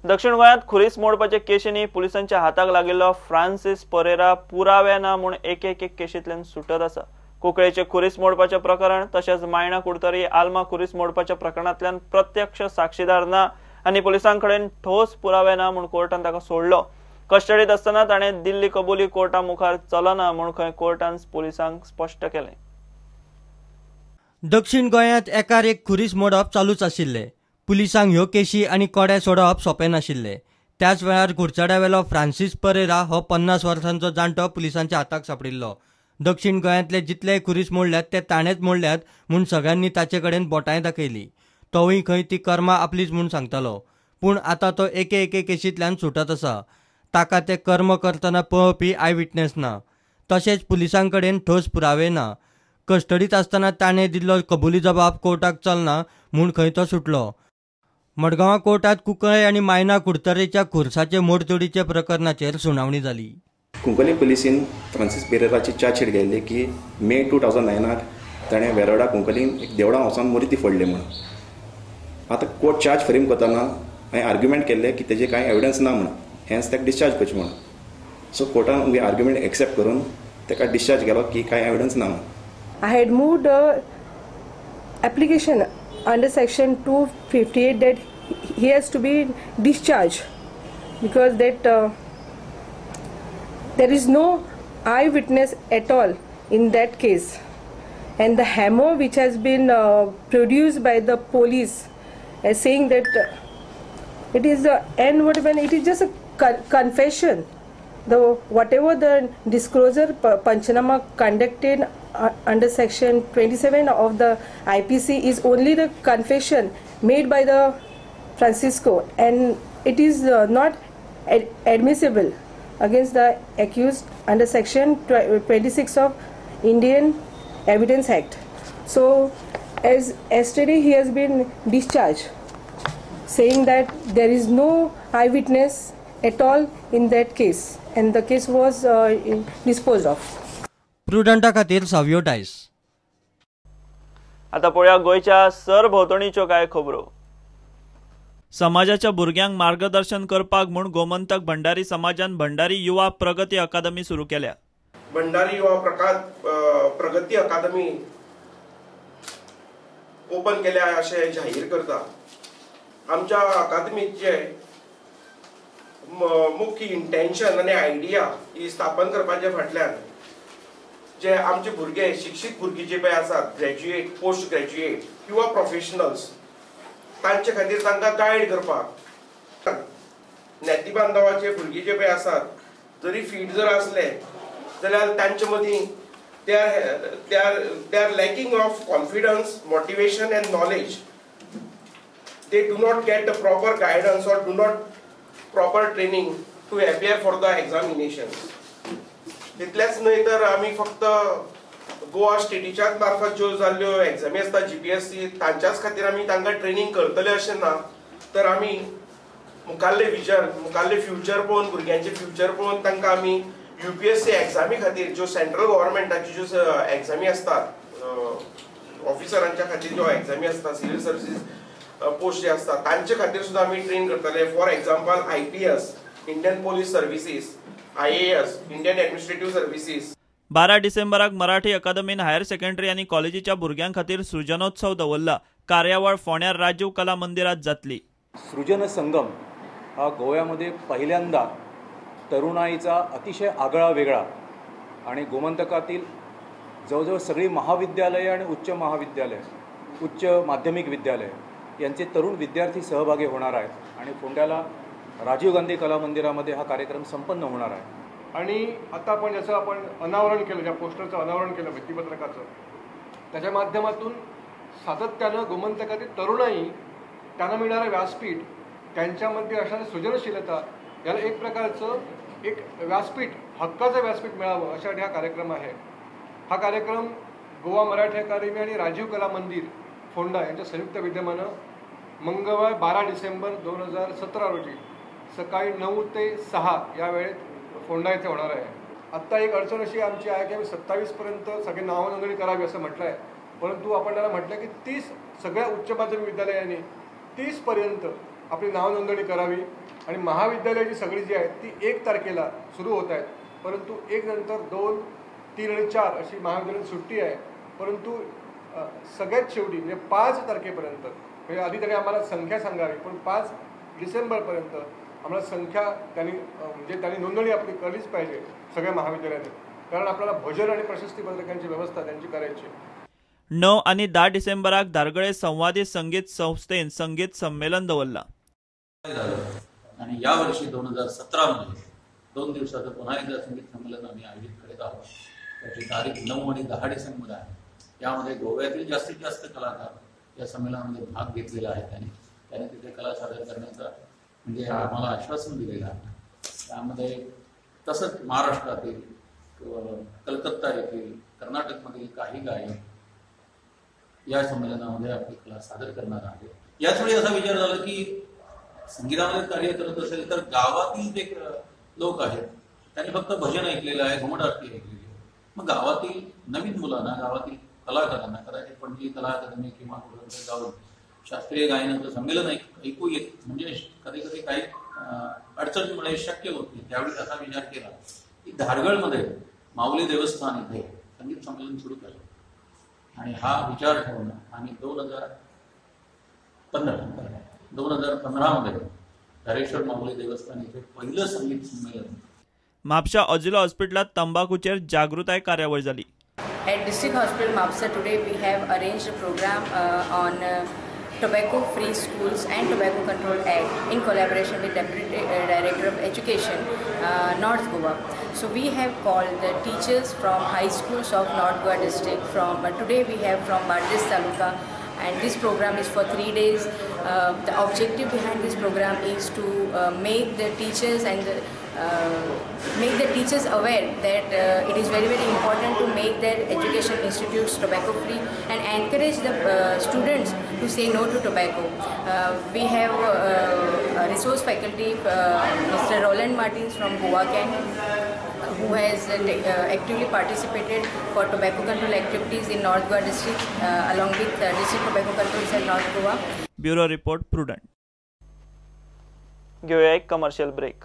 दक्षिण गोंयांत खुरीस मोडपाचे केशींनी पुलिसांच्या हाताक लागिल्लो फ्रांसीस परेरा पुरावे ना म्हूण एक एक केशींतल्यान सुटत आसा. कुंकळेचे खुरीस मोडपाचें प्रकरण तशेंच मायणा कुडतरी आल्मा खुरीस मोडपाच्या प्रकरणांतल्यान प्रत्यक्ष साक्षीदार ना आनी पुलिसां कडेन ठोस पुरावे ना म्हूण कोर्टान ताका सोडलो. कस्टडीत आसतना ताणें दिल्ली कबुली कोर्टा मुखार चलना म्हूण खंय कोर्टान पुलिसांक स्पश्ट केलें. दक्षिण गोंयांत एकार एक खुरीस मोडप चालूच आशिल्लें. पुलिसांक ह्यो केशी आनी कोडे सोडप सोंपें नाशिल्लें. त्याच वेळार कुडचड्यावेलो फ्रांसीस परेरा हो 50 वर्सांचो जाण्टो पुलिसांच्या हाताक सांपडिल्लो. दक्षिण गोंयांतले जितले खुरीस मोडल्यात ते ताणेंच मोडल्यात म्हूण सगळ्यांनी ताचे कडेन बोटांय दाखयली. तोवूय खंय ती कर्मां आपलीच म्हूण सांगतालो. पूण आतां तो एके एके केशींतल्यान सुटत आसा. ताका ते कर्म करतना पळोवपी I witness ना, तशेंच पुलिसां कडेन ठोस पुरावे ना. कस्टडीत आसतना ताणें दिल्लो कबुली जबाब कोर्टाक चलना म्हूण खंय तो सुटलो. मडगांवां कोर्टात कुंकळे आनी मायना कुडतरेच्या खुर्साचे मोडतोडीचे प्रकरणाचेर सुनावणी जाली. कुंकळी पुलिसीन फ्रांसीस पेरेराची चार्जशीट घेतली की मे 2009 ताणें वेरोडा कुंकळीन एक देवळां वचून मुर्ती फोडली म्हणून. आतां कोर्ट चार्ज फ्रेम करतना हांवें आर्ग्युमेंट केल्लें की तेजे कांय एविडन्स ना म्हणून, हेन्स ताका डिस्चार्ज करचें म्हणून. सो कोर्टान आमगे आर्ग्युमेंट एक्सेप्ट करून ताका डिस्चार्ज केलो की कांय एविडन्स ना म्हणून. I had moved application under section 258 that he has to be discharged because that there is no eyewitness at all in that case, and the hammer which has been produced by the police as saying that it is the end what when it is just a confession. The whatever the disclosure panchanama conducted under section 27 of the IPC is only the confession made by the Francisco, and it is not admissible against the accused under section 26 of Indian Evidence Act. So as yesterday he has been discharged, saying that there is no eyewitness at all in that case, and the case was disposed of. प्रुडंटा खातीर सावियो डायस. आता पळोवया गोंयच्या सरभोंवतणीच्यो कांय खबरो. समाजाच्या भुरग्यांक मार्गदर्शन करपाक म्हूण गोमंतक भंडारी समाजान भंडारी युवा प्रगती अकादमी सुरू केल्या. भंडारी युवा प्रगती अकादमी ओपन केल्या अशें जाहीर करता. आमच्या अकादमीचे मुख्य इंटेन्शन आनी आयडिया ही स्थापन करपाचे फाटल्यान जे आमचे भुरगे शिक्षीत भुरगीं जे पळय आसात, ग्रॅज्युएट, पोस्ट ग्रॅज्युएट किंवा प्रोफेशनल्स, तांचे खातीर तांकां गायड करपाक. ज्ञाती बांधवाचे भुरगीं जे पळय आसात, जरी फीट जर आसले जाल्यार तांचे मदीं they are lacking of confidence, motivation and knowledge. They do not get the proper guidance or do not proper training to appear for the examination. तितलेंच न्हय तर आमी फक्त गोवा स्टेटीच्याच मार्फत ज्यो जाल्ल्यो एग्जामी आसता GPSC तांच्याच खातीर आमी तांकां ट्रेनींग करतले अशें ना, तर आमी मुखाल्लें विजन, मुखाल्लें फ्युचर पळोवन, भुरग्यांचें फ्युचर पळोवन तांकां आमी UPSC एग्जामी खातीर ज्यो सेंट्रल गव्हर्मेंटाच्यो ज्यो एग्जामी आसतात, ऑफिसरांच्या खातीर ज्यो एग्जामी आसता, सिव्हील सर्विसीस पोस्ट जे आसता तांचे खातीर सुद्दां आमी ट्रेन करतले. For example IPS, Indian Police Services, IAS, Indian Administrative Services. 12 डिसेंबराक मराठी अकादमीन हायर सेकंडरी आनी कॉलेजीच्या भुरग्यां खातीर सृजनोत्सव दवरला. कार्यावळ फोंड्यार राजीव कला मंदिरात जातली. सृजन संगम हा गोव्यामध्ये पहिल्यांदा तरुणाईचा अतिशय आगळा वेगळा आणि गोमंतकातील जवळजवळ सगळी महाविद्यालये आणि उच्च महाविद्यालय, उच्च माध्यमिक विद्यालय यांचे तरुण विद्यार्थी सहभागी होणार आहेत आणि फोंड्याला राजीव गांधी कला मंदिरामध्ये हा कार्यक्रम संपन्न होणार आहे. आणि आता आपण ज्याचं आपण अनावरण केलं, ज्या पोस्टरचं अनावरण केलं भित्तीपत्रकाचं, त्याच्या माध्यमातून सातत्यानं गोमंतकातील तरुणाई, त्यांना मिळणारं व्यासपीठ, त्यांच्यामध्ये असणारी सृजनशीलता याला एक प्रकारचं एक व्यासपीठ, हक्काचं व्यासपीठ मिळावं अशासाठी हा कार्यक्रम आहे. हा कार्यक्रम गोवा मराठी अकादमी आणि राजीव कला मंदिर फोंडा यांच्या संयुक्त विद्यमानं मंगळवार 12 डिसेंबर 2017 रोजी सकाळी 9 ते 6 या वेळेत फोंडा येथे होणार आहे. आत्ता एक अडचण अशी आमची आहे की आम्ही 27पर्यंत सगळे नावनोंदणी करावी असं म्हटलं आहे, परंतु आपण त्याला म्हटलं की 30 सगळ्या उच्च माध्यमिक विद्यालयांनी 30पर्यंत आपली नावनोंदणी करावी आणि महाविद्यालयाची सगळी जी आहेत ती 1 तारखेला सुरू होत आहेत, परंतु 1 नंतर 2, 3 आणि 4 अशी महाविद्यालयाची सुट्टी आहे। परंतु सगळ्यात शेवटी म्हणजे 5 तारखेपर्यंत, म्हणजे आधी त्यांनी आम्हाला संख्या सांगावी, पण 5 डिसेंबरपर्यंत आम्हाला संख्या त्यांनी म्हणजे त्यांनी नोंदणी आपली केलीच पाहिजे सगळ्या महाविद्यालयांनी, कारण आपल्याला भोजन आणि प्रशस्तीपत्रकांची व्यवस्था त्यांची करायची। 9 आणि 10 डिसेंबराक धारगळे संवादी संगीत संस्थेन संगीत संमेलन दवरला आणि यावर्षी 2017 मध्ये 2 दिवसाचं पुन्हा एकदा संगीत संमेलन आम्ही आयोजित करीत आहोत। त्याची तारीख 9 आणि 10 डिसेंबर आहे। यामध्ये गोव्यातील जास्तीत जास्त कलाकार या संमेलनामध्ये भाग घेतलेला आहे। त्याने तिथे कला सादर करण्याचा म्हणजे आम्हाला आश्वासन दिलेलं आहे। त्यामध्ये तसंच महाराष्ट्रातील, कलकत्ता येथील, कर्नाटकमधील काही गायक या संमेलनामध्ये आपली कला सादर करणार आहे। याच वेळी असा विचार झाला की संगीतामध्ये कार्य करत असेल तर गावातील जे लोक आहेत त्यांनी फक्त भजन ऐकलेलं आहे, घुमट आरती ऐकलेली आहे, मग गावातील नवीन मुलांना, गावातील कलाकारांना कदाचित पणजी कला अकादमी किंवा कुठं जाऊन शास्त्रीय गायनाचं संमेलन ऐकू येत म्हणजे कधी कधी काही अडचणीमुळे शक्य होत नाही। त्यावेळी असा विचार केला की धारगळमध्ये माऊली देवस्थान इथे संगीत संमेलन सुरू केलं आणि हा विचार ठेवून आम्ही 2015 मध्ये धारेश्वर माऊली देवस्थान इथे पहिलं संगीत संमेलन। म्हापशा अजिलो हॉस्पिटलात तंबाखूचेर जागृताय कार्यावळ जाली। At District Hospital Mapsa today we have arranged a program on Tobacco Free Schools and Tobacco Control Act in collaboration with Deputy Director of Education, North Goa. So we have called the teachers from high schools of North Goa district. From today we have from Bardez Taluka, and this program is for 3 days. The objective behind this program is to make the teachers and the, make the teachers aware that it is very, very important to make their education institutes tobacco free and encourage the students to say no to tobacco. We have a resource faculty, Mr. Roland Martins from Goa Can, who has actively participated for tobacco control activities in North Goa district along with District Tobacco Control Cell North Goa. Bureau Report, Prudent. घेऊया एक commercial break.